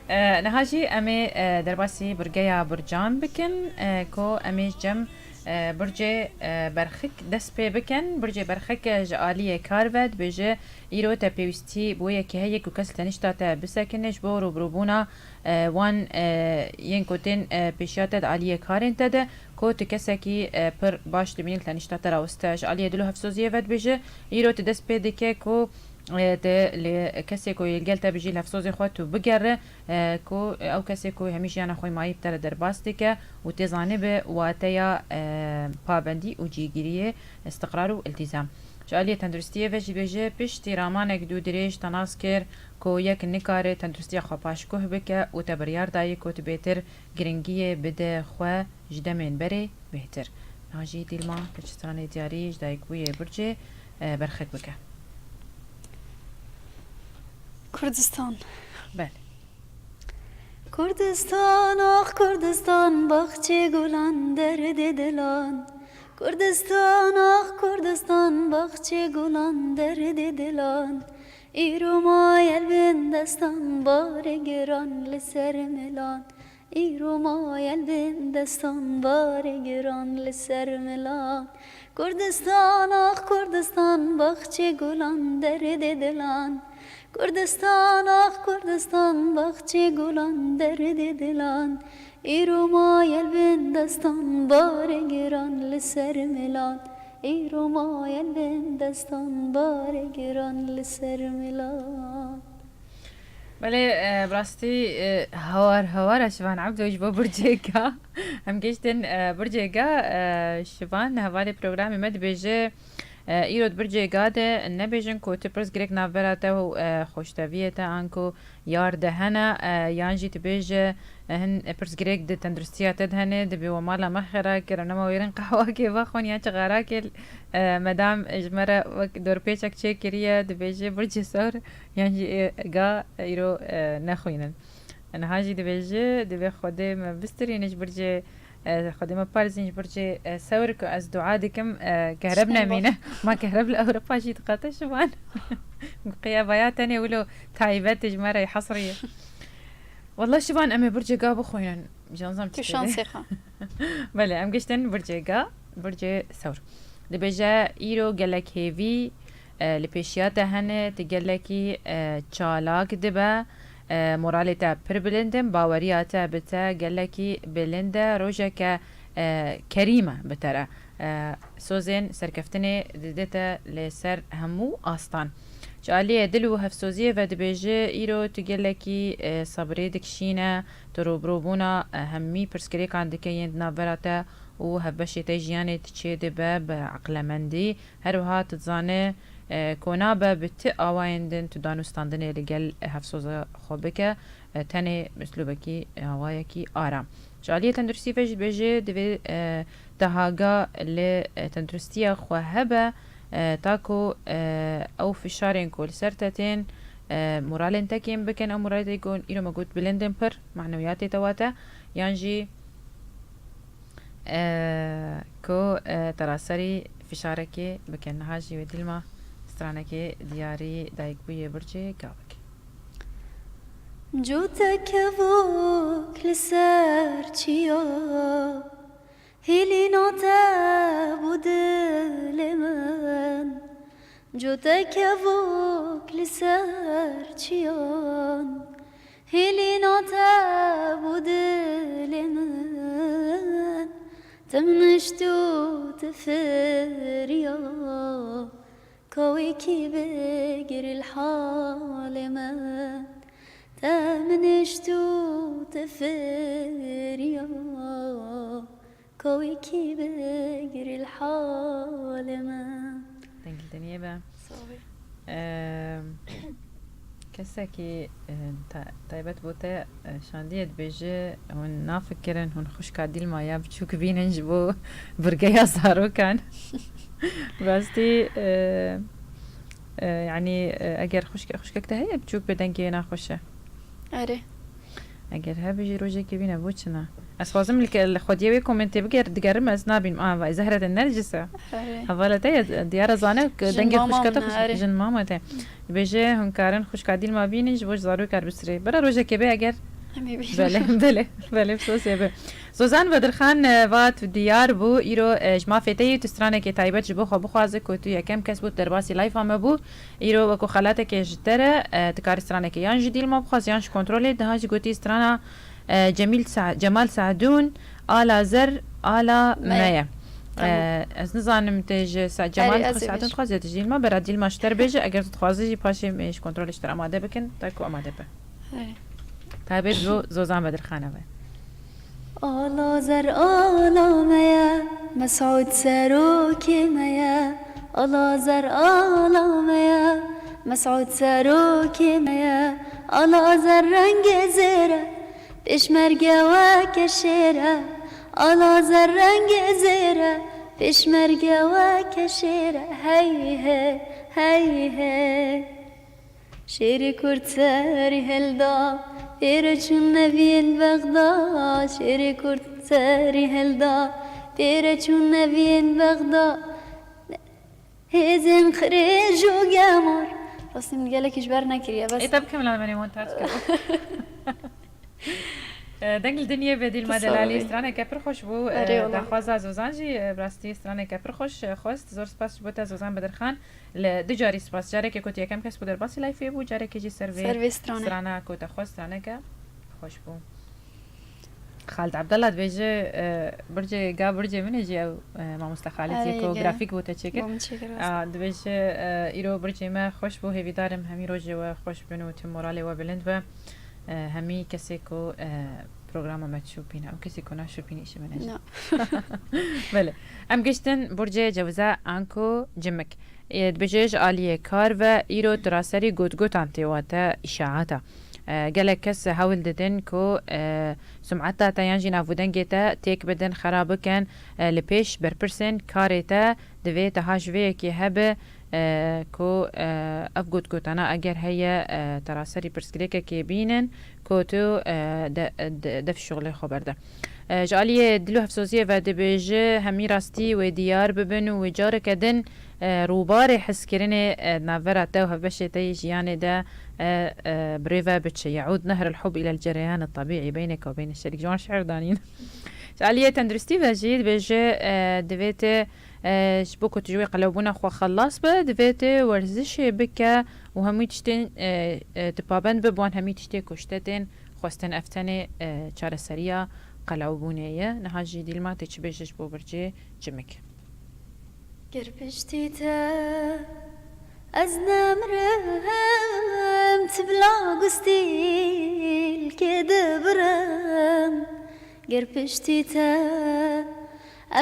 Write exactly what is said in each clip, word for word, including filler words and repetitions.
E, niha jî em ê, e, derbasî burgeya Burcan bikin, e, ku em ê cem, e, burcê, e, Berxik dest pê bikin. Burcê Berxik, e, ji aliyê kar ve dibêje, îro te pêwîstî bi wê yekê heye ku kes li tenişta te bisekine ji bo rûbirûbûna, e, wan, e, yên ku tên, e, pêşiya te di aliyê karên te de, ku tu kesekî, e, pir baş dibînî li tenişta te rawiste. Ji aliyê dil û hevsoziyê ve dibêje, îro tu dest pê dike ku, e, tu li kesê ku yê li gel te bijî li hevsozê xwe tu bigere, e, ku ew kesê ku hemî jiyana xwe mayî bi te re derbas dike û tê zanibe wateya, e, pabendî û cîgiriyê, istiqrar û iltîzam. Ji aliyê tenduristiyê ve jî dibêje, piştî ramanek dû dirêj te nas kir ku yek nikare tenduristiya xwe paşguh bike û te biryar dayî ku tu bêtir giringiyê bide xwe ji demên berê bêhtir. Niha jî Dîlma, tu çi stranê diyarî ji dayikbûyê Burcê, e, Berxik bike. Kurdistan. Belê. Kurdistan, ax Kurdistan, baxçê gulan, derdê dilan. Kurdistan, ax Kurdistan, baxçê gulan, derdê dilan. Îro maye li bin destan, barê giran li ser milan. Îro maye li bin destan, barê giran li ser milan. Kurdistan, ax Kurdistan, baxçê gulan, derdê dilan. Kurdistan, ax Kurdistan, baxçê gulan, derdê dilan. Îro maye li bin destan, barê giran li ser milan. Îro maye li bin destan, barê giran li ser milan. Belê, e, bi rastî, e, hawar hawar e Şivan Ebdo ji bo Burcê Ga. Em gihiştin, e, Burcê Ga, e, Şivan, hevalê programê me dibêje, e, îro di Burcê Ga de nebêjin ku tu pirsgirêk navbera te û, e, xweşteviyê te anku yar de hene, e, yan jî dibêje, e, hin pirsgirêk di tenduristiya te de hene, dibê we mala me xera kir, em nema wêrin qehwakê vexwin yan çixarakê, e, medam ji me re wek dorpêçek çêkiriye, dibêje Burcê Sewr, yan jî, e, Ga îro, e, nexwînin. Niha jî dibêje, divê Xwedê me bistirîne ji Burcê, e, Xwedê me parêzîn ji Burcê, e, Sewr ku ez dua dikim, e, kehreb nemîne. Ma kehreb li Ewropa jî diqete Şivan. Qiyabaya tenê wilo taybet e ji me re hesrî ye. Wallah Şivan em ê Burcê Ga bixwînin. Ji nizam Tu şansê xwe. Belê, em giştin Burcê Ga, Burcê Sewr. Dibêje, îro gelek hêvî, e, li pêşiya te hene, tu gelekî, e, çalak dibe, e, moralê te pir bilind in, baweriya te bi te gelekî bilind e, rojeke, e, kerîm e bi te re. E, sozên serkeftinê didite li ser hemû astan. Ji aliyê dil û hevsoziyê ve dibêje, îro tu gelekî, e, sebrê dikişîne, tu rûbirûbûna, e, hemî pirsgirêkan dike yên di navbera te û hevbeşê te jiyanê tu çêdibe bi eqlemendî. Her wiha tu dizane, e, ku nabe bi ti awayên din tu danûstandinê li gel hevsoza xwe bike, e, tenê bi uslûbekî, e, awayekî aram. Ji aliyê tenduristî ve jî dibêje, divê, e, tehaga li, e, tenduristiya xwe hebe, e, ta ku, e, ew fişarên ku li ser te tên, e, moralên te kêm bikin, ew moralê te ku îro me got bilind in pir, manewiyatê te wate, yan jî, e, ku, e, te raserî fişarekê bikin. Niha jî wê Dîlma stranekê diyarî dayikbûyê Burcê Ga bike. Cote kevok li ser çiya, hêlîna te bû dilê min. Cote kevok li ser çiyan, hêlîna te bû dilê min. Te min nişt û te firiya, ka wekî bigir li halê min. Te min nişt û te firiya, ka wekî bigir li halê min. Dengildiniyê be. Eee, kesekî, e, ta-, taybet bo te, e, şandiye dibêje, hûn nafikirin, hûn xwişka Dîlma ya biçûk bînin ji bo burgeya zarokan. Rastî, e, e, yanî, e, eger xwişke-, xwişkek te heye biçûk bi dengê naxweş e? Erê. Eger hebe jî rojekê bîne, bo çi ne? Ez xwazim li ke-, li xwediyê wê komentê biger-, digerim, ez nabînim. A, vay, Zehra te Nergis e. Erê. Hevala te ye, diyara zane, dengê xwişka te xwişk-, jin mama te. Dibêje, hûn karin xwişka Dîlma bînin, ji bo ji zarokar bisirê. Bira rojekê bê eger Belê, belê, belê, bi sosê be. Zozan Bedirxan, e, va tu diyar bû, îro, e, ji mafê te yî tu stranekê taybet ji bo xwe bixwaze ku tu yekem kes bû, tu derbasî layfa me bû. Îro wekû xelatekê ji te re, e, tu karî stranekê yan ji Dîlma bixwazî yan ji kontrolê, niha jî gotî strana, e, Cemîl Sa-, Cemal Sadûn, Ala Zer, Ala Me ye. Tamam. E, ez nizanim tu ji Sa-, Cemal Erê, ez ê Sadûn bêjim. Dixwazî tu ji Dîlma, bera Dîlma ji te re bêje, eger tu dixwazî jî paşê, e, ji kontrolê ji te re amade bikin, te ku amade be. Erê. Taybet ji bo Zozan Bedirxan e. Ala zer ala me ye, Mesûd serokê me ye. Ala zer ala me ye, Mesûd serokê me ye. Ala zer rengê zêr e, pêşmerge weke şêr e. Ala zer rengê zêr e, pêşmerge weke şêr e. Hey hey, hey hey. Şêrê Kurd serî hilda, pê re çûn neviyên Bexda. Şêrê Kurd serî hilda, pê re çûn neviyên Bexda. Hêzên qirêj û gemar. Rastî min gelekî ji ber nekiriye, bes. Ê, te bikim la menê montaj kir. E, deng li dinyê be Dîlma Delalî, straneke pir xweş bû. Erê, e, wala. Daxwaza Zozan jî, e, bi rastî straneke pir xweş, e, xwest. Zor spas ji bo te Zozan Bedirxan. Li du carî spas. Carekê ku tu yekem kes bû derbasî layfê bû, carekê jî ser vê, ser vê strana. Strana ku te xwest straneke xweş bû. Xalid Abdallah dibêje, e, bircê ga bircê min e jî ew, e, mamoste Xalid Erê, jî ku ge. Grafîk bo te çêkir. Bo min çêkir, rast. A, dibêje, e, îro bircê me xweş bû, hêvîdarim hemî rojê we xweş bin û tim moralê we bilind be. E, hemî kesê ku, e, programa me şopîne, ew kesê ku naşopîne îşê me neje. Na. Belê. Em giştin burcê cewiza anku cimik. Ê, dibêje ji aliyê kar ve îro tu raserî gotgotan tê wate îşaeta. E, gelek kes hewl didin ku, e, sumeta te yan jî navûdengê te têk bidin, xera bikin, e, li pêş berpirsên karê te divê teha ji vê yekê hebe, e, ku, e, ev gotgotana eger heye, e, te raserî pirsgirêkekê bînin, ku tu, e, de, de, dev şixulê xwe berde. E, ji aliyê dil û hevsoziyê ve dibêje, hemî rastî wê diyar bibin û wê careke din, e, rûbarê hezkirinê, e, navbera te û hevbeşê te yê jiyanê de, e, e, bi rê ve biçe. Yeûd nehr el-hub île l-cereyan el-tebîî beyneke we beyne şerîk. Ji wan şiir danîn. Ji aliyê tenduristî ve jî dibêje, e, divê tu, e, ji bo ku tu ji wê qelewbûna xwe xelas be, divê tu werzişê bike û hemû tiştên, e, e, tu pabend be bi wan hemî tiştê ku ji te tên xwestin. Ev tenê, e, çareseriya qelewbûnê ye. Niha jî Dîlma tê çi bêje ji bo bircê cimik? Ger piştî te ez nemirim, tu bila gustîlkê dibirim. Ger piştî te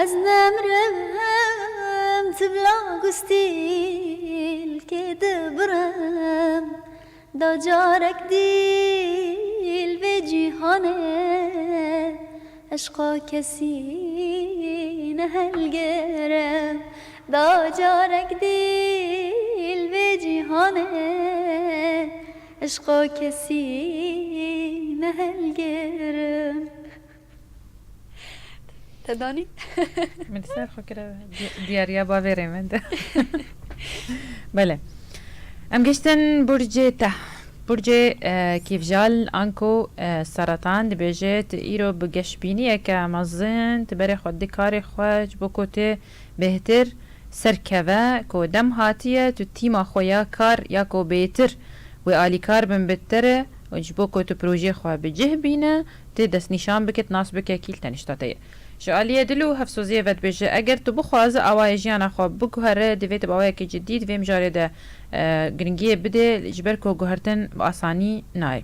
ez nemirim, tu bila gustîlkê dibirim. Da carek dî li vê cîhanê eşqa kesî nehelgirim. Da carek dî li vê cîhanê eşqa kesî nehelgirim. Te danî? Min dîsa xwe kire di-, diyariya bavêrê min de. Belê. Em giştin burcê te. Burcê, e, kîvjal anku, e, seratan dibêje, tu îro bi geşbîniyeke mezin, tu berê xwe di karê xwe ji bo ku tu bêhtir serkeve ku dem hatiye, tu tîma xwe ya kar ya ku bêtir wê alîkar bin bi te re û ji bo ku tu projeyê xwe bi cih bîne, tê destnîşan bike, nas bike kî li tenişta te ye. Ji aliyê dil û hevsoziyê ve dibêje, eger tu bixwaze awayê jiyana xwe biguhere, divê tu bi awayekî cidî di vê mijarê de, e, giringiyê bidê, ji ber ku guhertin bi asanî nayê.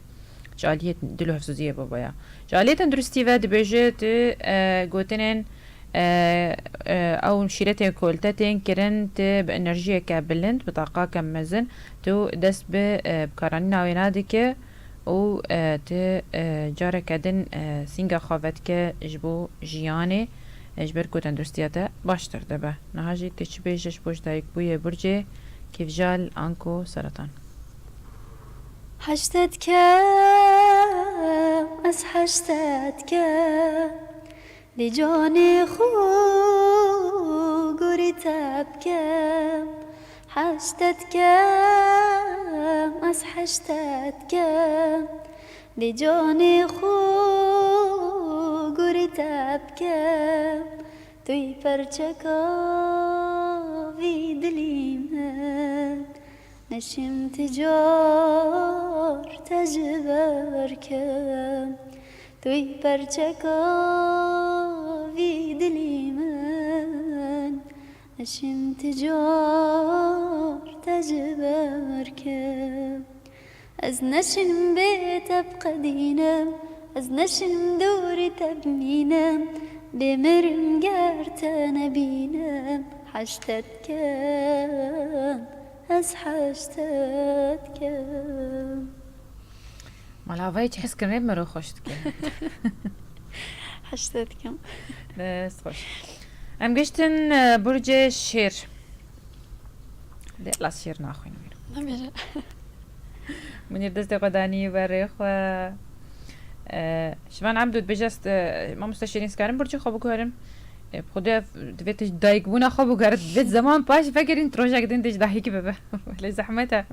Ji aliyê dil û hevsoziyê ve baya. Ji aliyê tenduristî ve dibêje, tu, e, gotinên, e, e, ew şîretên ku li te tên kirin, tu bi enerjiyeke bilind, bi taqake mezin, tu dest bi, e, bikaranîna wê nadike. û, e, tu, e, careke din, e, sînga xwe vedike ji bo jiyanê, e, ji ber ku tenduristiya te baştir dibe. Niha jî tu çi bêje ji bo ji dayikbûyê burcê kîvjal anku seratan? Heşte dikem, ez heşte dikem. Di canê xwe gorî te bikem, heşte dikem, ez heşte dikem. Dê canê xwe gurî te bike, tu yî perçeka vî dilî min. Neşim ti car te ji ber kem, tu yî perçeka vî dilî min. Neşim ti car te ji ber kem. Ez neşim bê te biqedînim, ez neşim dûrî te bimînim, bê mirim ger te nebînim, heş te dikim, ez heş te dikim. Mala vay çi his kirin, rê miro xweş dike. Heş te dikim. Dest xweş. Em giştin, e, burcê şêr. Dê las şêr naxwînim. Nabêje. Munîr destê xwe danî berê xwe. E, Şivan Ebdo dibêje, e, mamoste Şêrîn, ez karim burcê xwe biguherim? E, bi xwedê ev, divê tu ji dayikbûna xwe biguherit. Divê zeman paş vegerîn, tu rojek din dê ji dayik bibe. Lê zehmet e.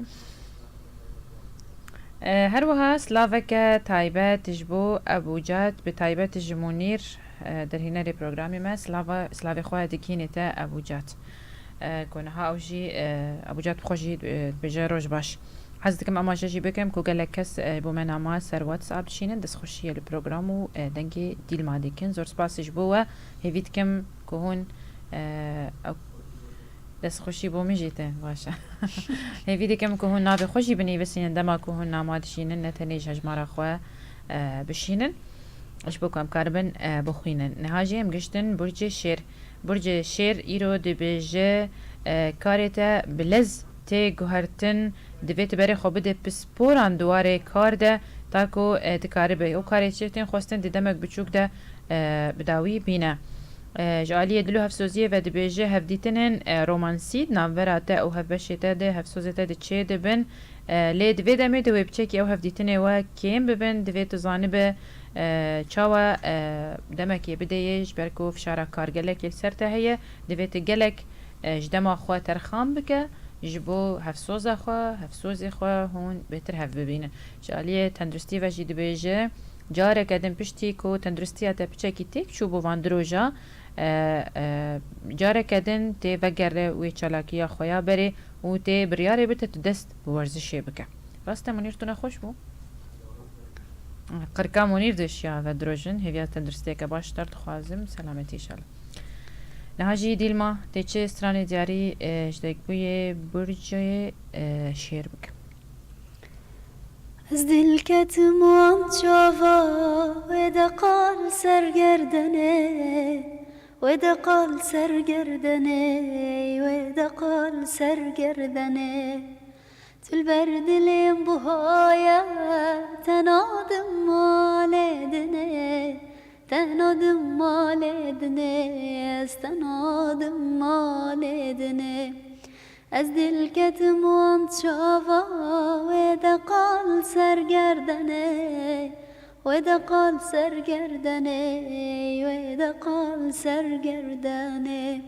E, her wiha silaveke taybet ji bo Ebûcad, bi taybet ji Munîr, e, derhînerê programê me. Silava, silavê xwe digihînê te Ebûcad. E, ku niha ew jî, e, Ebûcad bi xwe jî, e, dibêje roj baş. Hez dikim emaje jî bikim ku gelek kes, e, bo me nama ser WhatsApp dişînin, destxweşiyê li program û, e, dengê Dîlma dikin. Zor spas ji bo we. Hêvî dikim ku hûn, e, ew Destxweşî bo min jî te, baş e. Hêvî dikim ku hûn navê xwe jî binivîsînin dema ku hûn nama dişînin, ne tenê ji hejmara xwe, e, bişînin. Ji bo ku em karibin, e, bixwînin. Niha jî em giştin burcê şêr. Burcê şêr îro dibêje, e, karê te bi lez tê guhertin, divê tu berê xwe bide pisporan di warê kar de, ta ku, e, dikaribe. Ew karê çi tên xwestin di demek biçûk de, e, bi dawî bîne. E, ji aliyê dil û hevsoziyê ve dibêje, hevdîtinên, e, romansî di navbera te û hevbeşê te de, hevsozê te de çê dibin. E, lê di vê demê de wê piçekî ew hevdîtinê we kêm bibin, divê tu zanibe, e, çawa, e, demekê bideyê, ji ber ku fişara kar gelekê li ser te heye, divê tu gelek, e, ji dema xwe terxan bike, ji bo hevsoza xwe, hevsozê xwe hûn bêtir hev bibînin. Ji aliyê tenduristî ve jî dibêje, careke din piştî ku tenduristiya te piçekî têk çû bo van diroja, e, e, careke din tê vegere wê çalakiya xwe ya berê û tê biryarê bide tu dest bi werzişê bike. Rast e, Munîr, tu nexweş bû? Qirka Munîr dişiya ve dirojin, hêviya tenduristiyeke baş ji te re dixwazim, selametî înşallah. Niha jî Dîlma, tê çi stranê diyarî, e, ji dekbûyê burcê, e, şêr bikim. Ez dil ketim wan çava, wê de qal ser gerdenê, wê de qal ser gerdenê, wê de qal ser gerdenê. Tu li ber dilê min buha ye, te nadim malê dinê, te nadim malê dinê, ez te nadim malê dinê. Ez dil ketim wan çava, wê de qal ser gerdenê, wê de qal ser gerdenê, wê de qal ser gerdenê.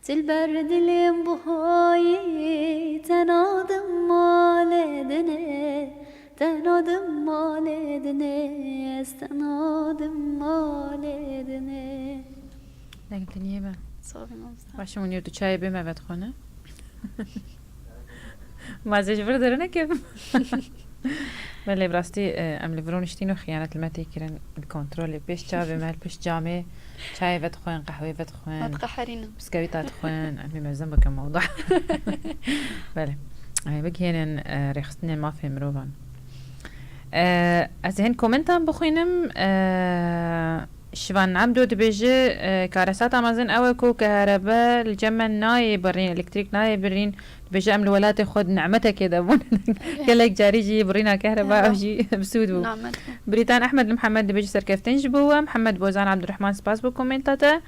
Tu li ber dilê min buha yî, te nadim malê dinê, te nadim malê dinê, ez te nadim malê dinê. Deng diniyê be. Sağ ol, mamoste. Baş e, Munîr, tu çayê bê me vedixwe, ne? Ma ez ê ji vir derine kevim. Belê, bi rastî, e, em li vir rûniştîn û xiyanet li me tê kirin. Li kontrolê pêş çavê me, li pişt camê çayê vedixwin, qehwê vedixwin. Ma diqeherînin. Biskewîta dixwin, em ê mezin bikin mewdu. Belê. Em ê bigihênin, e, rêxistinên mafê mirovan. E, ez ê hin komentan bixwînim. E, Şivan Ebdo dibêje, e, karesata mezin ew e ku kehrebe li cem me nayê birîn, elektrîk nayê birîn. Dibêje, em li welatê xwe di nimetekê de bûn. Gelek carî jî birîna kehreba ew jî bi sûd bû. Nimet bû. Brîtan Ehmed li Mihemed dibêje, serkeftin ji bo we. Mihemed Bozan Abdurrahman, spas bo komenta te.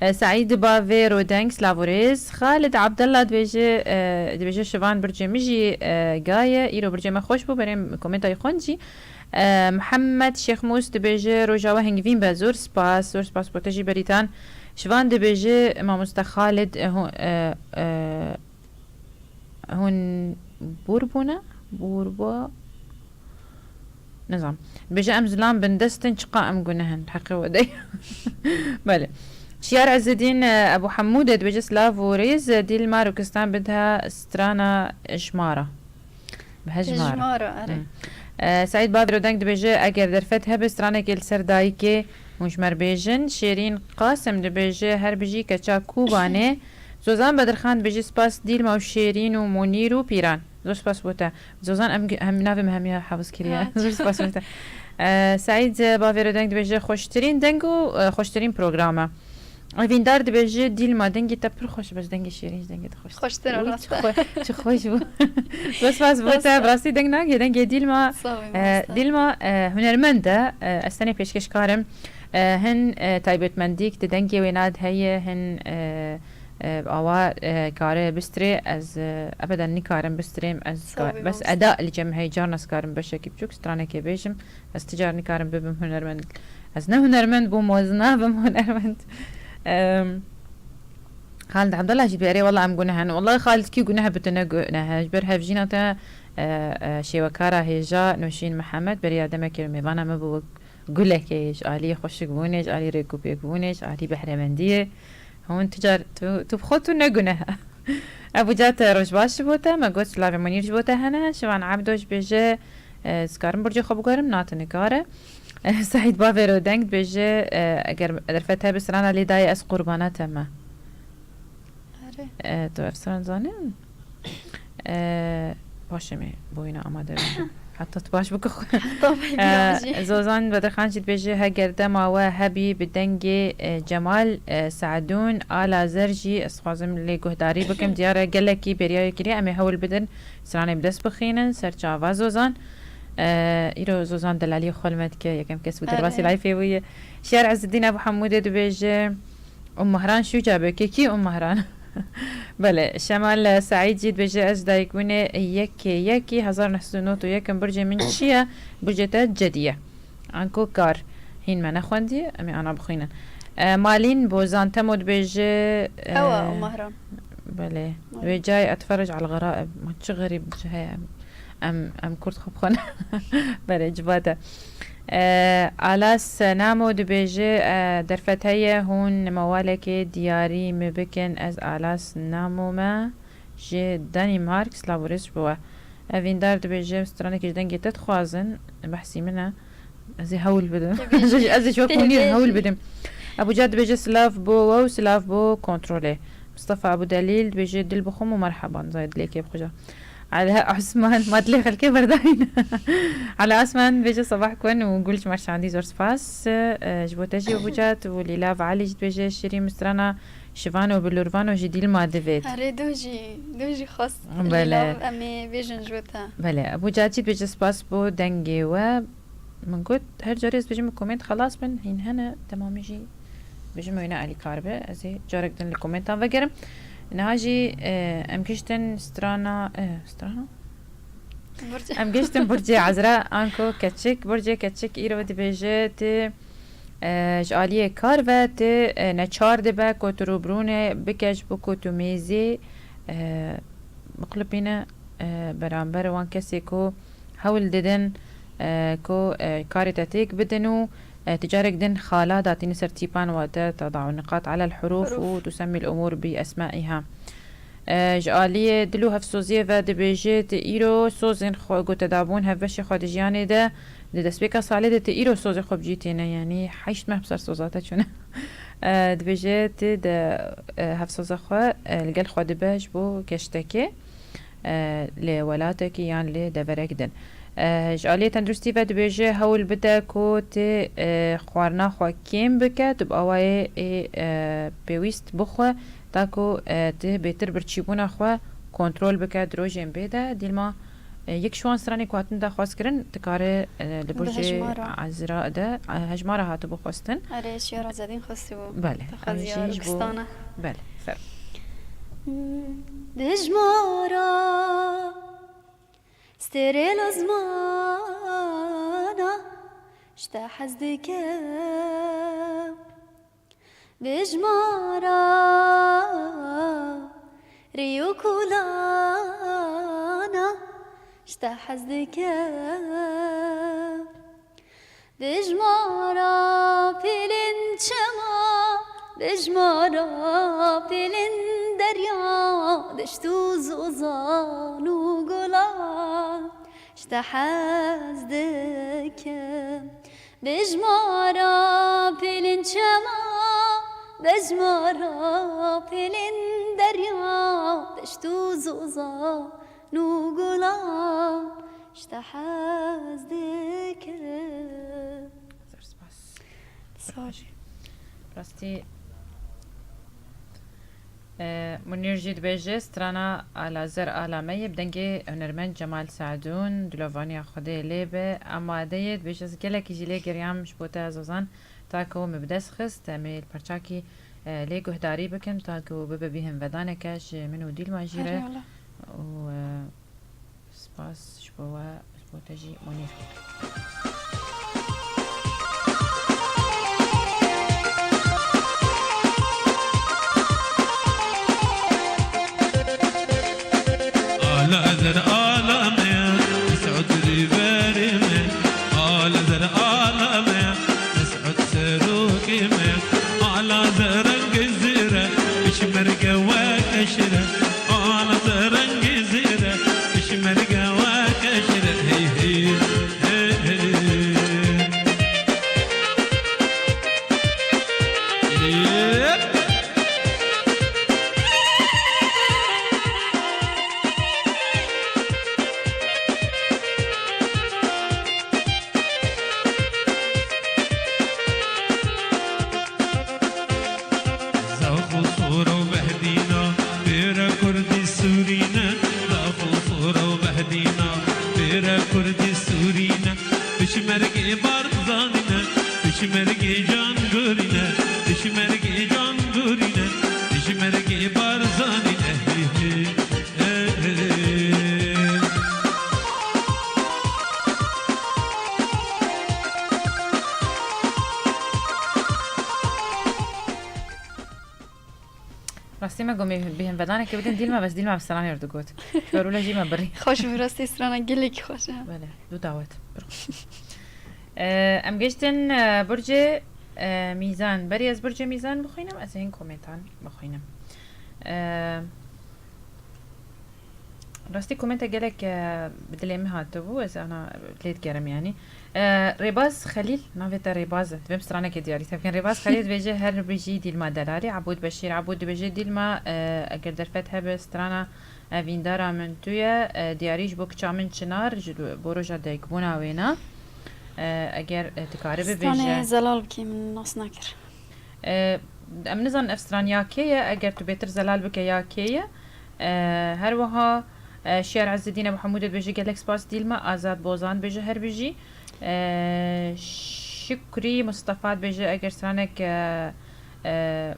E, Seîd Bavê Rodeng, silav û rêz. Xalid Abdullah dibêje, e, dibêje, Şivan, bircê min jî, e, ga ye. Îro bircê me xweş bû, berê komenta wî xwend jî. E, Mihemed Şêxmûs dibêje, roja we hingvîn be, zor spas, zor spas bo te jî, Berîtan. Şivan dibêje, mamoste Xalid, e, hû-, e, e, hûn bûr bûne? Bûr bû. Nizam. Dibêje em zilam bindest in, çiqa em guneh in. Heqê we de. Belê. Şiyar Ezzedîn, e, Ebu Hemûd e, dibêje silav û rêz, e, Dîlma Rokistan bidha strana ji ma re. Bi hej ma re. Ji ma re, erê. Hmm. E, Seîd Bavêro Deng dibêje eger derfet hebe stranekê li ser dayikê hûn ji me re bêjin. Şêrîn Qasim dibêje her bijî keça Kûbanê. Zozan Bedirxan dibêje spas Dîlma û Şêrîn û Munîr û Pîran. Zor spas bo te. Zozan em gi-, hem navê me hemiya hevis kiriye. Ha, Zor spas bo te. E, Seîd, e, Bavêro Deng dibêje xweştirîn deng û, e, xweştirîn program e. Evîndar dibêje Dîlma dengê te pir xweş e, bes dengê Şêrîn ji dengê te xweştir. Xweştir e, Wî rast çi e. Xwe-, çi xweş bû. Zor spas bo Rast te. e. Bi rastî deng nagê, dengê Dîlma. Sağ ol, E, rast e. Dîlma, e, hunermend e. E, ez tenê pêşkêşkar im. E, hin, e, taybetmendîk di dengê wê nad heye, hin, e, e, awa, e, kare bistirê, ez, e, ebeden nikarim bistirêm, ez Sağ ka-, ol, bes mamoste. eda li cem heye, carna ez karim beşekî biçûk stranekê bêjim. Ez ti car nikarim bibim hunermend. Ez ne hunermend bûm, ez nabim hunermend. Em, Xalid Abdullah jî dibêje, wela em guneh in. Wela Xalid kî guneh bi tu ne guneh e. Ji ber hevjîna te, e, e, şêwekara hêja Nûşîn Mihemed beriya demekê mêvana me bû wek gulekê, ji alî xweşikbûnê, ji alî rêkûpêkbûnê, ji alî behremendiyê. Hûn tu car, tu, tu bi xwe tu ne guneh. Ebu Cat, roj baş ji bo te. Me got, silavê Munîr ji bo te hene. Şivan Ebdo jî bêje, e, ez karim burcê xwe biguherim, na tu nikare. E, Seîd Bavêro Deng dibêje, e, eger derfet hebe strana lê dayê ez qurbana te me. Erê. E, tu ev stran zanî? E, paşê me boyuna amade bibin. Heta tu baş bike xwe. Heta me E, biyajî. Zozan Bedirxan jî dibêje, heger dema we hebî bi dengê, e, Cemal, e, Seedûn, Ala Zer jî ez dixwazim lê guhdarî bikim. Diyar e gelekî bêriya wê kiriye. Em ê hewl bidin stranê bi dest bixînin. Ser çava Zozan. E, îro Zozan delalî xwe li me dike. Yekem kes bû derbasî Erê. layfê bûye. Şiyar Ezzedîn Ebu Hemûdê dibêje, Umm Mehran Şûca be, kekî Umm Mehran. Belê, Şemal Seîd jî dibêje, ez dayikbûnê yekê yekî hezar neh sed û nod û yek im, burcê min çi ye? Burcê te cedî ye. Anko kar. Hîn me nexwendiye, em ê ana bixwînin. E, Malîn Bozan Temo dibêje, e, Ewa, Umm Mehran. Belê. Malîn. Wê cayê etferec al gheraib. Ma çi xerîb heye. Em, em kurd xwe bixwin. Belê, civate. E, Alas Namo dibêje, e, derfet heye hûn mewalekê diyarî min bikin, ez Alas Namo me ji Danîmark, silav û rêz ji bo we. Evîndar dibêje, stranekê ji dengê te dixwazin, behsî min e. Ez ê hewl bidim. Tebêjî. Ez ê ji we Tebêjî. Hûnî hewl bidim. Ebu Cat dibêje, silav bo we û silav bo kontrolê. Mustafa Ebu Delîl dibêje, dil bixwim û merheban, zayê dilê kê bixweja. Ala Osman, ma dilê xelkê berdayîn. Ala Osman dibêje, sabah kun û gul ji me şandî, zor spas. E, ji bo te jî Ebu Cat û Lîlav Elî jî dibêje, şirî mistrana Şivano bi Lurvano jî dîl ma divêt. Erê, do jî, do jî xwest. Belê. Lîlav, em ê bêjin ji bo te. Belê, Ebu Cat jî dibêje, spas bo dengê we. Min got, her carê ez dibêjim min komênt xelas bin, hîn hene, dema min jî dibêjim wêne alîkar be, ez ê carek din li komêntan vegerim. Niha jî, e, em giştin strana, e, strana? Burcê. Em giştin burcê Ezra, anko keçik. Burcê keçik îro dibêje, tu, e, ji aliyê kar ve tu, e, neçar dibe ku tu rûbirûnê bike ji bo ku tu mêzê, e, biqulipîne, e, beramber wan kesê ku hewl didin, e, ku, e, karê te têk bidin û, e, tu carek din xala datîne ser tîpan, wate tedau niqat alel huruf Huruf. û tusemmîl umûr bi esmaiha. E, ji aliyê dil û hevsoziyê ve dibêje, tu îro sozên xwe ku te dabûn hevbeşê xwe di jiyanê de, di destpêka salê de tu îro sozê xwe bi cî têne, yanî heşt meh bi ser soza te çûne. E, dibêje, tu de, e, hevsoza xwe, e, li gel xwe dibe ji bo geştekê. E, li welatekî yan li deverek din. E, ji aliyê tenduristî ve dibêje, hewl bide ku tu, e, xwarina xwe kêm bike, tu bi awayê ê, e, pêwîst bixwe, ta ku, e, tu bêtir birçîbûna xwe kontrol bike di rojên bê de. Dîlma, e, yek ji wan stranê ku hatin daxwaz kirin, dikare, e, li Bi burcê hejmara. Ezra de, e, hejmara hatibû xwestin. Erê, Şiyar Azedîn xwestibû. Belê, Daxwaziya em jî ji bo Rukistana. Belê, fer. Dijmara stêrê lezmana ji te hez dikem. Dijmara rî û kulana ji te hez dikem. Bijmara pêlên çema, bijmara pêlên derya, deşt û zozan û gulan, ji te hez dikim. Bijmara pêlên çema, bijmara pêlên derya, deşt û zozan û gulan, ji te hez dikim. Zor spas. Sağ ol. Rastî, e, Munîr jî dibêje, strana Ala Zer Ala Me yê bi dengê hunermend Cemal Sadûn, dilovaniya Xwedê lê be, amade ye, dibêje, ez gelekî jî lê geriyam ji bo te Zozan, ta ku min bi dest xist, em ê li parçakî, e, lê guhdarî bikin, ta ku bibe bîhinvedaneke ji min û Dîlma jî re. Herî ala. Û, e, Spas ji bo we, ji bo te jî Munîr. Ala zer ala me, Mesûd rîberê me. Ala zer ala me, Mesûd serokê me. Ala zer rengê zêre, pişmerge weke şire. Ala zer rengê zêre, pişmerge weke şire. Hey, hey, hey, hey. Yep. Zax û xora û behdîna, pêre kurdî sûrî ne. Zax û xora û behdîna, pêre kurdî sûrî ne. Pişmergê Barzanî ne, pişmergê Can Gurî ne, pişmergê Can Gurî ne, pişmergê Barzanî ne. Hi, hi, hi, hi. Rastî me got, bîhinvedanekê bidin Dîlma, bes Dîlma bi stranê re digot. Ji ber wilo jî me birî. Xweş bû, rastî strana gelekî xweş e. Belê, du dawet. Ee, em giştin, e, Burcê, e, Mîzan. Berî ez Burcê Mîzan bixwînim, ez ê hin komentan bixwînim. Ee, Rastî komente gelek, e, bi dilê min hatibû, ez ana lê digerim yanî. E, Rêbaz Xelîl, navê te Rêbaz e, divê em stranekê diyarî te bikin. Rêbaz Xelîl dibêje, her bijî Dîlma Delalî, Ebûd Beşîr Ebûd dibêje, Dîlma, e, eger derfet hebe strana, e, vîndara min tu ye, e, diyarî ji bo kiça min Çinar, ji bo roja dayikbûna wêna. E, eger, e, dikare bibêje. Stranê zelal bikî, min nas nekir. E, em nizanin ev stran ya kê ye, eger tu bêtir zelal bike ya kê ye. E, her wiha, e, Şiyar Ezzedîn Ebu Hemûdê dibêje, gelek spas Dîlma, Azad Bozan dibêje, her bijî. E, Şikrî Mustafa dibêje, eger stranek, e, e,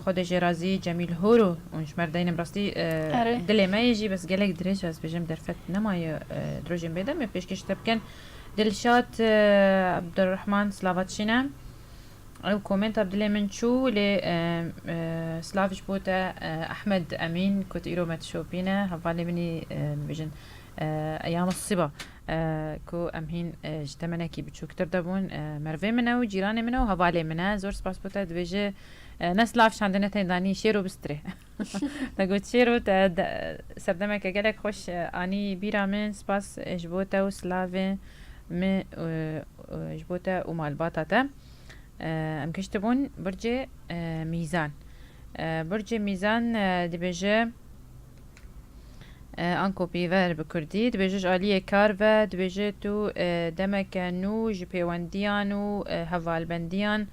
Xwedê jê razî, Cemîl Horo, hûn ji me re deynin, rastî, e, Erê. Dilê me yê jî, bes gelek dirêj e, ez bêjim derfet nemaye, e, di rojên bê de em ê pêşkêş te bikin. Dilşad, e, Abdurrahman, slava dişîne. Ew komenta bi dilê min çû, lê, e, e, silav ji bo te, e, Ehmed Emîn, ku tu îro me dişopîne, hevalê min î, e, bêjin, e, eyam siba, e, ku em hîn, e, ji temenekî biçûktir de bûn, e, merivê min e û cîranê min e û hevalê min e. Zor spas bo te, dibêje, e, ne silav şandine tên danî, şêro bistirê. Te got şêro, te de, serdemeke gelek xweş, e, anî bîra min, spas, e, ji bo te û silavê min, e, e, ji bo te û malbata te. E, em giştibûn Burcê, e, Mîzan. E, Burcê Mîzan, e, dibêje, e, anko pîver bi kurdî, dibêje ji aliyê kar ve, dibêje tu, e, demeke nû ji pêwendiyan û, e, hevalbendiyan,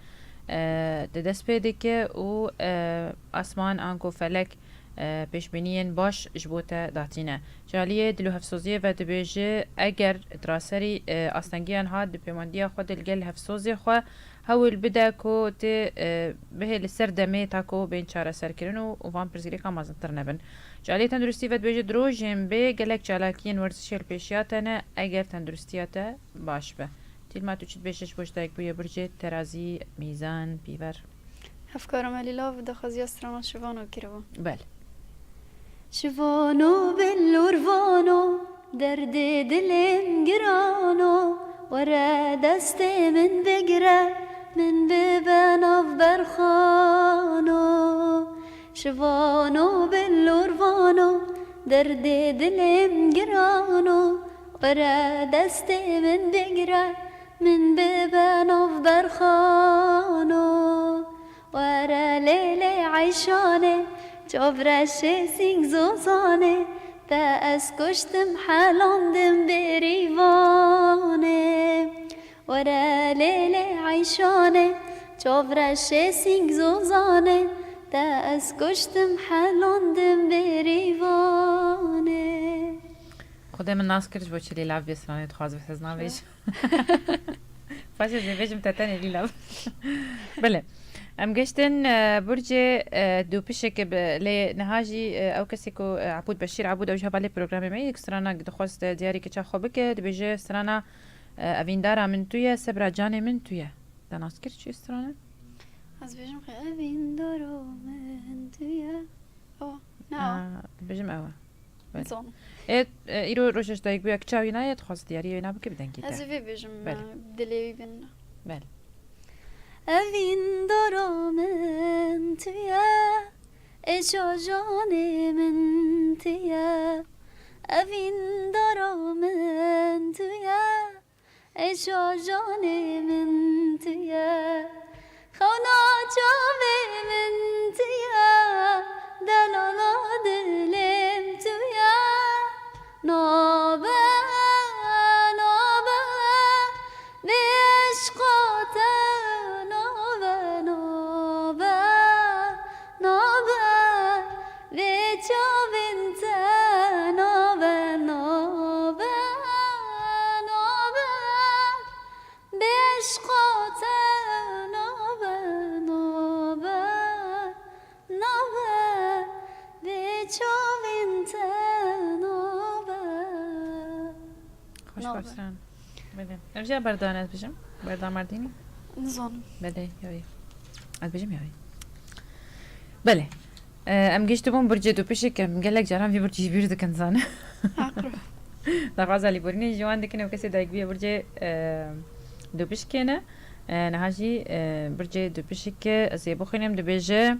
e, di dest pê dike û, e, asman anko felek, e, pêşbîniyên baş ji bo te datîne. Ji aliyê dil û hevsoziyê ve dibêje, eger di raserî, e, astengiyan hat, di pêwendiya xwe de li gel hevsozê xwe hewl bide ku tê, e, bihê li ser demê ta ku bên çareserkirin û, û van pirsgirêkan mezintir nebin. Ji aliyê tenduristî ve dibêje, di rojên bê gelek çalakiyên werzişê li pêşiya te ne, eger tenduristiya te baş be. Dîlma, tu çi dibêje ji bo ji dayikbûyê Burcê, Terazî, Mîzan, Pîver? Hevkara me Lîlav daxwaziya strana Şivano kiribo. Bel. Şivano billûr vano, derdê dilêm girano, Were destê min bigire, min bibe nav berxano. Şivano, billûr vano, derdê dilê min girano. Were destê min bigire, min bibe nav berxano. Were lê lê eyşanê, çavreşê sîng zozanê, te ez kuştim, helandim bêrîvanê. Were lê lê eyşanê, çavreşê sîng zozanê, te ez kuştim, helandim bêrîvanê. Xwedê min nas kir ji bo çi lîlav bê stranê dixwaz bi siz navêj. Paşê jê bêjim te tenê lîlav. Belê. Em geştin, e, burcê, e, dûpişeke bi, lê niha jî, e, ew kesê ku, e, Ebûd Beşîr Ebûd, ew jî hevalê programê me yê, strana dixwest, e, diyarî kiça xwe bike, dibêje strana, e, Evîndara min tu ye, sebra canê min tu ye. Te nas kir çi strane? Ez bêjim xwe, Evîndara min tu ye. O, ne o. Aa, dibêjim ew e. Belê. Zon. Ê, e, îro roja ji dayikbûya kiça wî nayê, dixwazî diyariyê wê nabikî bi dengê te. Ez ê vê bêjim, Belê. e, dilê wî bin. Belê. Evîndara min tu ye, êşa janê min tu ye. Evîndara min tu ye, êşa janê min tu ye. Xewna çavê min tu ye, delala dilê min tu ye. Nabe, nabe, bê eşqa te nabe, nabe, nabe, bê çavên te nabe, nabe, nabe. Bê eşqa te nabe, nabe, nabe, bê çavên te nabe. Xweş Nabe. Başlan. Belê. Ev jî berdan ez bijim. Berdan Mardînî. Nizanim. Belê, yawî. Ez bijim yawî. Belê. E, em giştibûn burcê dûpişik, em gelek caran vî burcî ji bîr dikin zane. Akrab. Daxwaza lêborînê ji wan dikin, ew kesê dayik bûye burcê, e, dûpişikê ne. E, niha jî, e, burcê dûpişikê ez ê bixwînim, dibêje,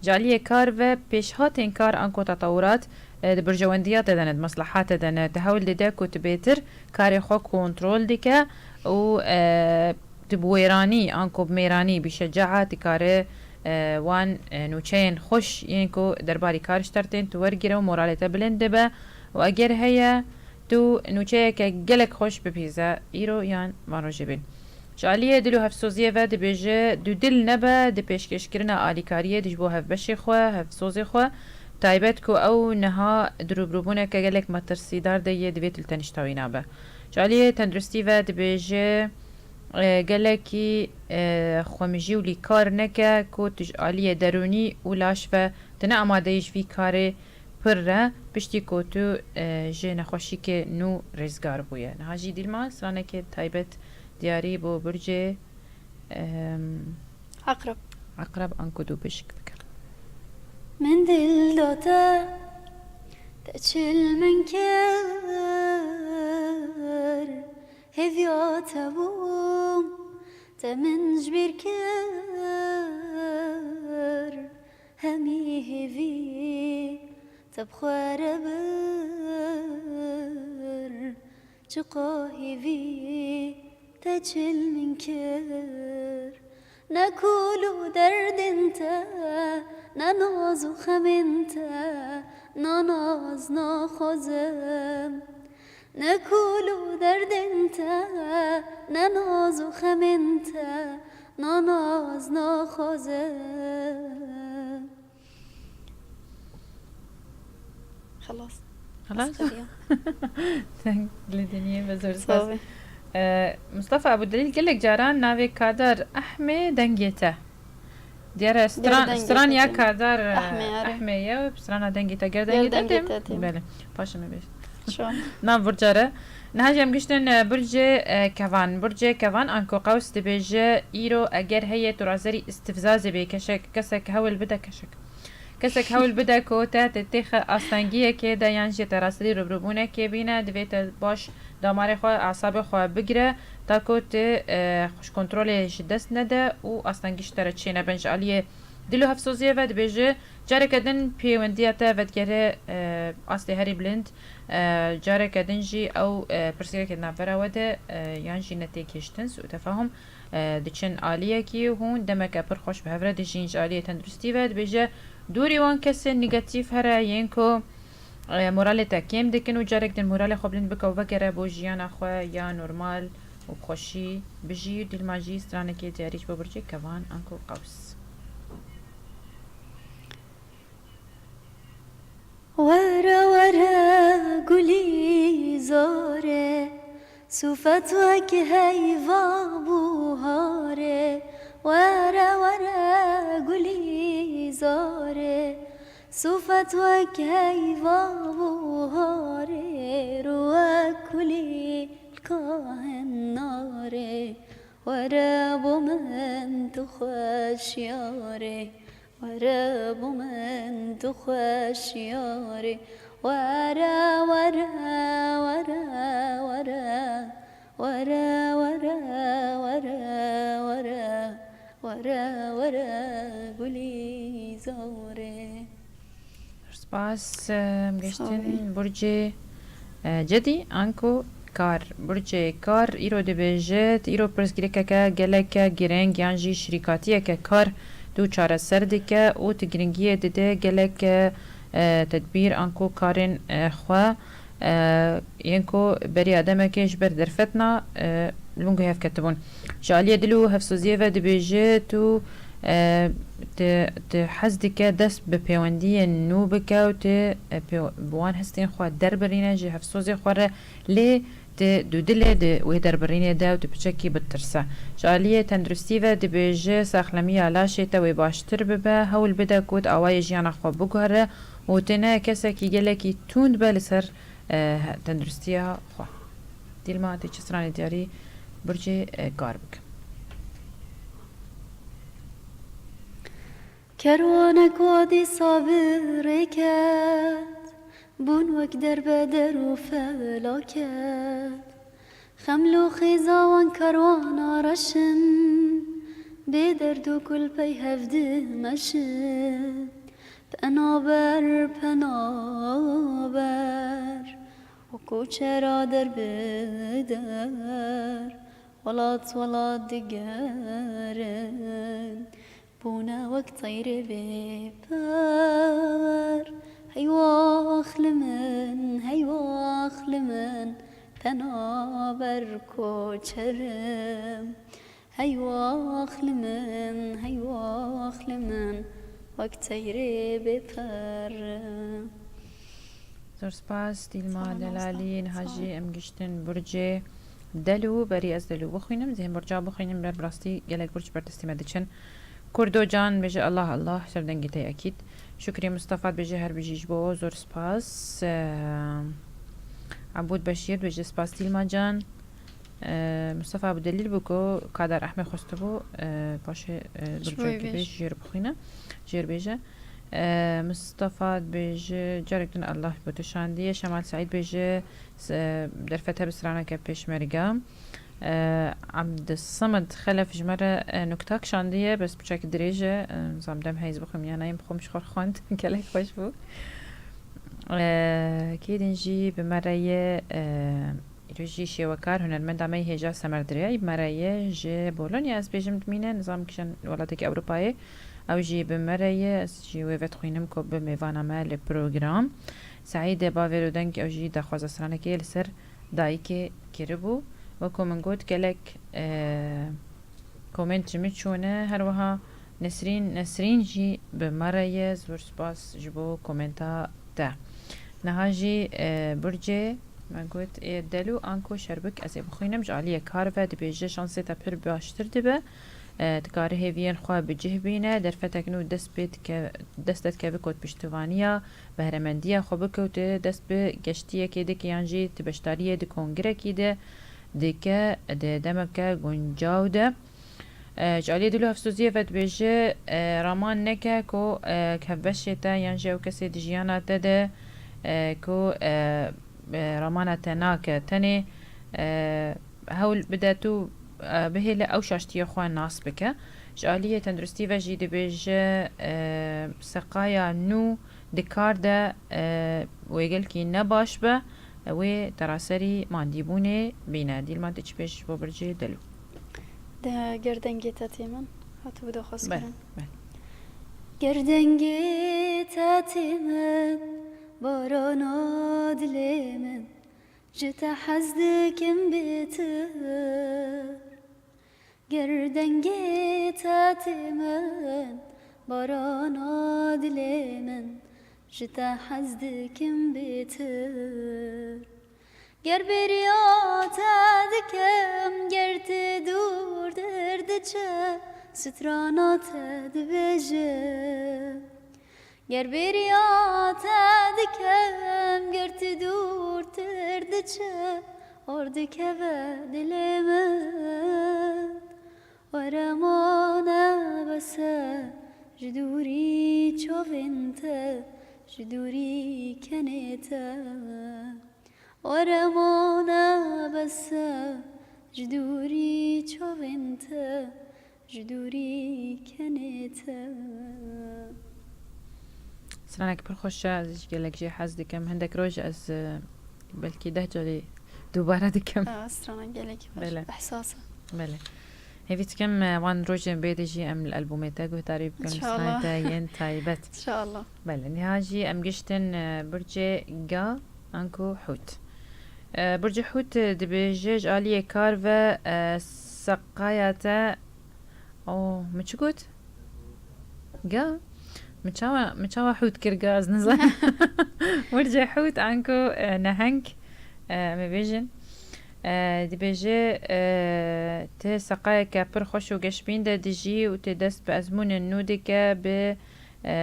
ji aliyê kar ve pêşhatên kar anko tetewurat, e, di berjewendiya te de ne, di mesleha te de ne, di hewl dide ku tu bêtir karê xwe kontrol dike û, e, tu bi wêranî anko bi mêranî, bi şecaet dikare, e, wan, e, nûçeyên xweş yên ku derbarî kar ji te re tên tu wergire û moralê te bilind dibe û eger heye tu nûçeyeke gelek xweş bibîze îro yan van rojê bên. Ji aliyê dil û hevsoziyê ve dibêje, dûdil nebe di pêşkêşkirina alîkariyê di ji bo hevbeşê xwe, hevsozê xwe, taybet ku ew niha di rûbirûbûneke gelek metirsîdar de yê, divê tu li tenişta wî nabe. Ji aliyê tenduristî ve dibêje, e, gelekî, e, xwemijî û lîkar neke ku tu ji aliyê derûnî û laş ve tu ne amadeyî ji vî karê pir re, piştî ku tu, e, ji nexweşîkê nû rêzgar bûye. Niha jî dîlma stranekê taybet diyarî bo burcê, em, Eqreb. Eqreb anku dûpişik bike. Min dil da te, te çil min kir, hêviya te bûm, te min ji bîr kir. Hemî hêvî te bi xwe re bir, çiqa hêvî te çil min kir. Ne kul û derdên te, ne naz û xemên te, na naz naxwazim. Ne kul û derdên te, ne naz û xemên te, na naz naxwazim. Xelas. Xelas? Ez xeviya. Deng li diniyê me zor spas. Sağ ol. Ee, Mustafa Ebu Delîl, gelek caran navê Kadar Ehmê dengê te. Diyar e, Ger stran, dengê stran te ya tê. Kadar, e, Ehmê, are. Ehmê ye, strana dengê te, ger Ger dengê te dengê tê. Te tê. Belê, paşê me bêj. Şu an. Nav burca re. Niha jî em giştin, e, burcê, e, kevan. Burcê kevan anko qews dibêje, îro eger heye tu razerî istifzazê bê keşek, kesek hewl bide keşek. Kesek hewl bide ku te, te têxe astengiyekê de yan jî te rastî rûbirûbûnekê bîne, divê te baş damarê xwe, asabê xwe bigire, ta ku tu, e, xwe ji kontrolê ji dest nede û astengî ji te re çênebin. Ji aliyê dil û hevsoziyê ve dibêje, careke din pêwendiya te vedigere, e, astê herî bilind, e, careke din jî ew, e, pirsgirêkê di navbera we de, e, yan jî netêgihiştin, sû tefahum, e, diçin aliyekî û hûn demeke pir xweş bi hev re dijîn. Ji aliyê tenduristî ve dibêje, dûrî wan kesên negatîf here yên ku, e, moralê te kêm dikin û carek din moralê xwe bilind bike û vegere bo jiyana xwe ya normal û bi xweşî bijî. Dîlma jî stranekê diyarî ji bo burcê kevan anku qews. Were were gulîzarê, sifet wek heyva buharê. Were were gulîzarê, sifet wek heyva buharê, rû wek kulîlka henarê. Were bo min tu xweş yarê, were bo min tu xweş yarê. Were, were, were, were. Were, were, were, were, were, were, gulîzarê. Spas, em, Sağ olun. Geştin burcê, e, cedî, anku kar. Burcê kar îro dibêje, tu îro pirsgirêkeke geleke girêng yan jî şirîkatiyeke kar tu çareser dike û tu giringiyê dide geleke, e, tedbîr anku karên, e, xwe, e, yên ku beriya demekê ji ber derfetina, e, li bin guh hev ketibûn. Ji aliyê dil û hevsoziyê ve dibêje, tu, e, tu, tu hez dike dest bi pêwendiyên nû bike û tu, e, pêw-, bi wan hestên xwe derbirîne, ji hevsozê xwe re lê tu dûdilê di wê derbirînê de û tu piçekî bitirse. Ji aliyê tenduristî ve dibêje, saxlemiya laşê te wê baştir bibe, hewl bide ku tu awayê jiyana xwe biguhere û tu ne kesekî gelekî tund be li ser, e, tenduristiya xwe. Dîlma tê çi stranê diyarî burcê, e, kar bike. Kerwanek wa dîsa bi rê ket, bûn wek derbeder û felaket. Xeml û xêza wan karwana reş in, bê derd û kul pey hev dimeşin. Penaber, penaber, û koçera der bi der, welat, welat digerin. Bûne wek teyrê bê per. Hey wax li min, hey wax li min, penaber koçerim. Hey wax li min, hey wax li min, wek teyrê bê per. Zor spas, Dîlma Delalî. Niha jî em giştin burcê Delû. Berî ez Delû bixwînim, zihên burca bixwînim, ber bi rastî gelek burc ber destê me diçin. Kurdo Can bêje, Allah Allah, ser dengê te ekîd. Şukrî Mustafa dibêje, her bijî ji bo, zor spas. Eee, Ebûd Beşîr dibêje, spas Dîlma Can. Eee, Mustafa Ebû Delîl bû ku Kadar Ehmê xwestibû, eee, paşê, eee, Ji bo burcekî vê bê jî. Jêr bixwîne, jêr bêje. Eee, Mustafa dibêje, carek din Allah ji bo te şandiye. Şemal Seîd dibêje, s-, derfet hebe straneke pêşmerge. E, Abdulsamad Xelef ji me re, e, nuktak şandiye, bes piçek dirêj e. E, nizam dem heyz bixwim ya nayê, xwem ji xwe xwend. Gelek xweş bû. E, kê din jî bi me re ye, e, îro jî şêwekar, hunermenda me yê hêja Semer Direyayî bi me re ye, ji Bologna ez bêjim dimîne, nizam kişên welatekî Ewropayê. Ew jî bi me re ye, ez jî wê vedixwînim ku bi mêvana me li program. Seîdê Bavêro Deng, ew jî daxwaza stranekê ye li ser dayikê kiribû. Wekî min got, gelek, e, komênt ji min çûne. Her wiha Nesrîn, Nesrîn jî bi me re ye. Zor spas ji bo komênta te. Niha jî, e, Burcê me got, ê Delû anko Şerbik ez ê bixwînim. Ji aliyê kar ve dibêje, şansê te pir baştir dibe. E, dikarî hêviyên xwe bi cih bîne. Derfetek nû dest pê dike, dest te dikeve kotpiştivaniya behremendiya xwe bike û tu dest bi geştiyekê dike yan jî tu beşdariyê di kongirekî de dike di demeke guncaw de. E, ji aliyê dil û hevsoziyê ve dibêje, e, raman neke ku, e, hevbeşê te yan jî ew kesê di jiyana te de, e, ku, e, e, ramana te nake. Tenê e, hewl bide tu, e, bihêle ew şaştiyê xwe nas bike. Ji aliyê tenduristî ve jî dibêje, e, seqaya nû di kar de, e, wê gelkî ne baş be, wê teraserî mandîbûnê bîne. Dîlma, tu çi bêj ji bo bircê Delo? De ger dengê te tê min, hatibû daxwazkirin. Bele, bele. Ger dengê te tê min, barana dilê min, ji te hez dikim bêtir. Ger dengê te tê min, barana dilê min, ji te hez dikim bêtir. Ger bêriya te dikim, ger tu dûrtir diçe, strana te dibêjim. Ger bêriya te dikim, ger tu dûrtir diçe, or dikeve dilê min. Were mane bes e ji dûrî çavên te, ji dûrî kenê te. Were mane bes e ji dûrî çavên te, ji dûrî kenê te. Stranek pir xweş e, ez jî gelek jê hez dikim. Hindek roj ez, e, belkî deh carî dubare dikim. Ha, stranek gelekî xweş. Bele. Ehsas e. Bele. Hêvî dikim, e, wan rojên bê de jî em li albûmê te guhdarî bikin, li stranê te yên taybet. İnşallah. Bele, niha jî em giştin, e, bircê ga anku hût. E, bircê hût, e, dibêje ji aliyê kar ve, e, seqaya te, o, min çi got? Ga? Min çawa, min çawa hût kir ga, ez nizanim. Bircê hût anku, e, neheng, e, em ê bêjin. E, dibêje, e, tu seqayeke pir xweş û geşbîn de dijî û tu dest bi ezmûnên nû dike, bi, e,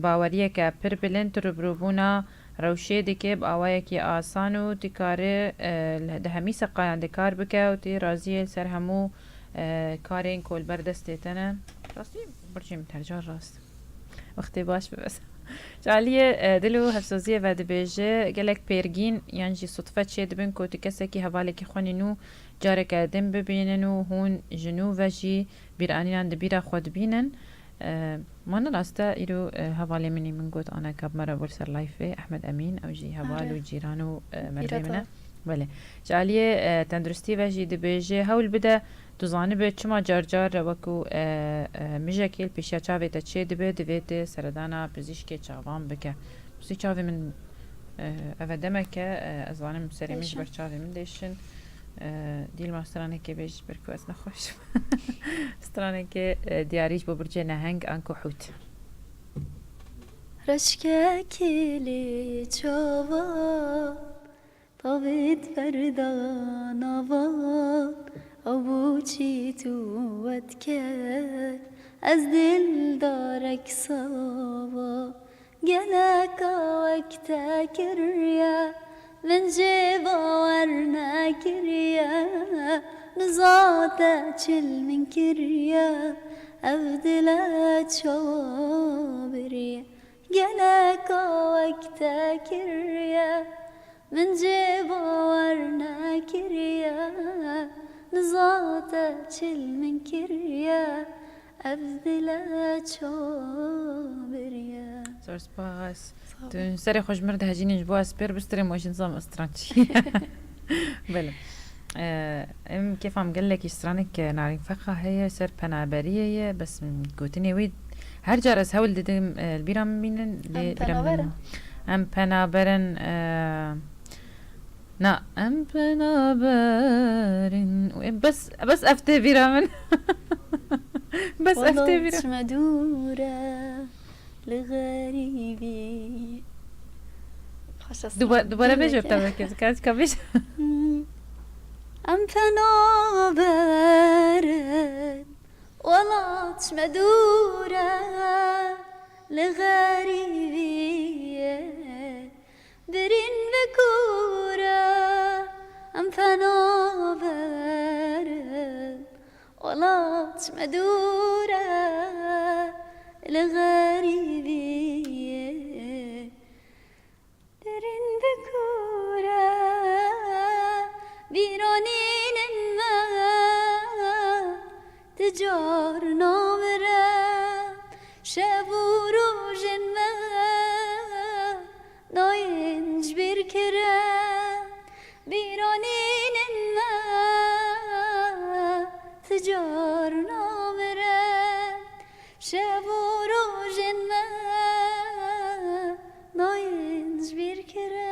baweriyeke pir bilind tu rûbirûbûna rewşê dike bi awayekî asan û tu kare, e, li, di hemî seqayan de kar bike û tu razî yê li ser hemû, e, karên ku li ber destê te ne. Rastî, bircê min her car rast. Wextê baş bibes. Ji aliyê, e, dil û hevsoziyê ve dibêje, gelek pêrgîn yan jî sutfe çê dibin ku tu kesekî hevalekî xwe nî nû careke din bibînin û hûn ji nû ve jî bîranînan di bîra xwe dibînin. E, ma ne rast e, îro, e, hevalê min î min got, Ana, ka bi me re bû li ser layfê, Ehmed Emîn, ew jî heval Are. û cîran û, e, merivê min e. Bele. Ji aliyê, e, tenduristî ve jî dibêje, hewl bide, tu zanibe çima car car wekû, e, e, mijekê li pêşiya çavê te çê dibe, divê tu seredana pizîşkê çavan bike. Piştî çavê min, e, ev e demek e, e, ez zanim serê min ji Kêşe. ber çavê min dêşin. E, Dîlma stranekê bêj ji ber ku ez nexweş im. Stranekê, e, diyarî ji bo bircê neheng anku hût. Reşkekî li çavan, tavît berda navan, ew bû çî tu wet ket, ez dildarek sava. Geleka wek te kiriye, min jê bawer nekiriye. Niza te çil min kiriye, ev dile çawa biriye. Geleka wek te kiriye, min jê bawer nekiriye. Niza te çil min kiriye, ev dile çawa biriye. Zor spas. Sağ ol. Tu serê xwe ji mir dihejînî ji bo ez pêr bistirêm, we jî nizam stran çi ye. Belê. Ee, em kêfa min gelekî stranek, e, Narîn Feqa heye, ser penaberiyê ye, bes min gotinê wî her car ez hewl didim, e, li bîra min bînin, lê Em bîra min penaber in. Em penaber in, e, Na, em penaberin. Û em bes, bes ev tê bîra min. Bes ev tê bîra. Wela çime dûr e, li xerîbî. Xweş e. Duba-, dubare bêje, te vekir, ka, ka bêje. Em penaberin. Wela çime dûr e, li xerîbî ye. Birîn vekûr e, em penaberin. Wela çime dûr e, li xerîbî ye. Birîn vekûr e, bîra Car namire, şev û rojên me nayên ji bîr kire, bîranînên me ti car namire, şev û rojên me nayên ji bîr kire.